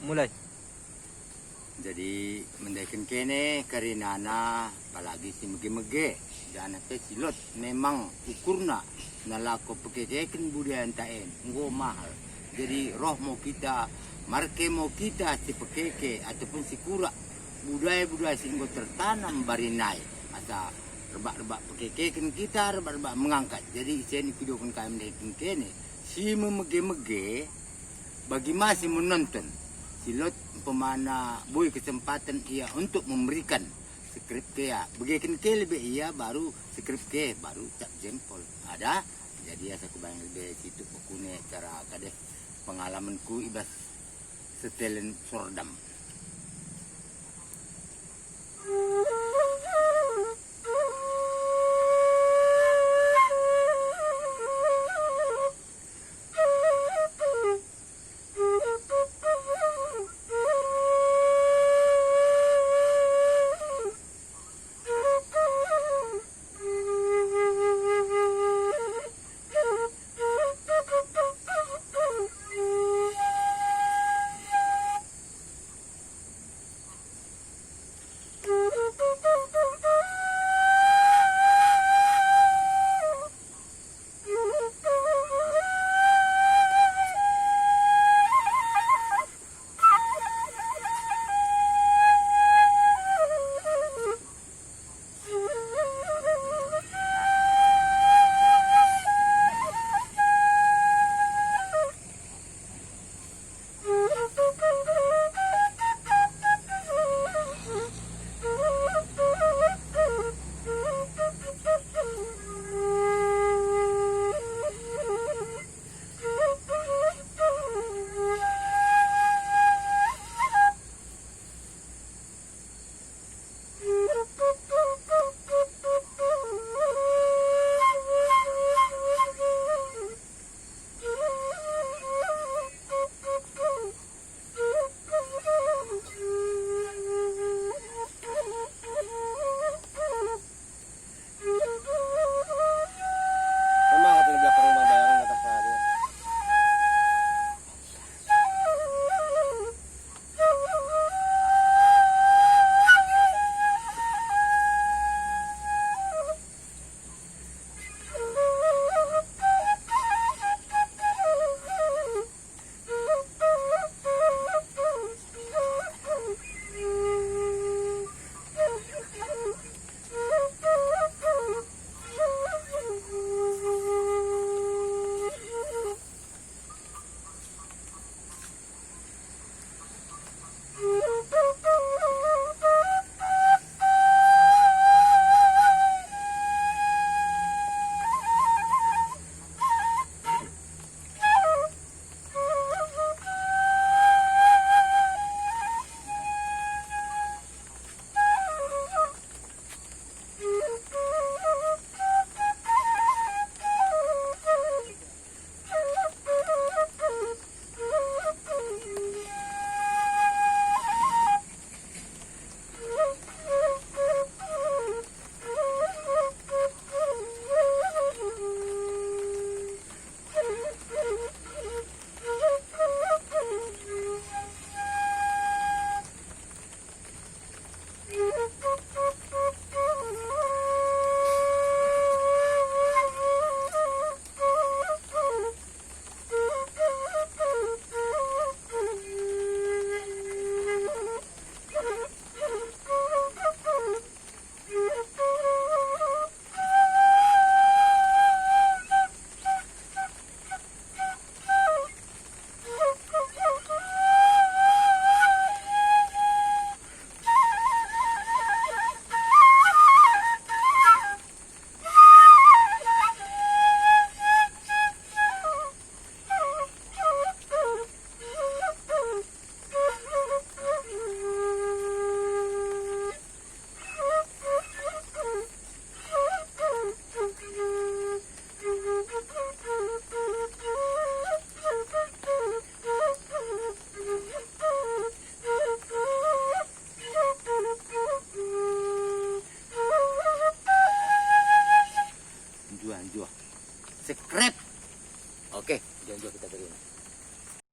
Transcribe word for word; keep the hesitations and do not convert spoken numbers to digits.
Mulai. Jadi mendahiken kene karinana, apalagi si mege-mege, janah pe si lot memang ukurna nalako pekekeken budayanta en enggo mahal. Jadi roh mo kita, marke mo kita sipekeke ataupun sikurak budaya-budaya si enggo tertanam bari nai, asa rebbak-rebbak pekekeken kita, rebbak-rebbak mengangkat. Jadi isen ipidoken kami mendahiken kene, si memege-mege, bagi ma si menonton, si lot umpamana boi kesempatan ia untuk memberikan subscribe ke ia, begeken ke lebe ia baru subscribe ke, baru cap jempol. Ada, jadi asa kubaing lebe situk bakune cara kade pengalamenku ibas setelen Sordam.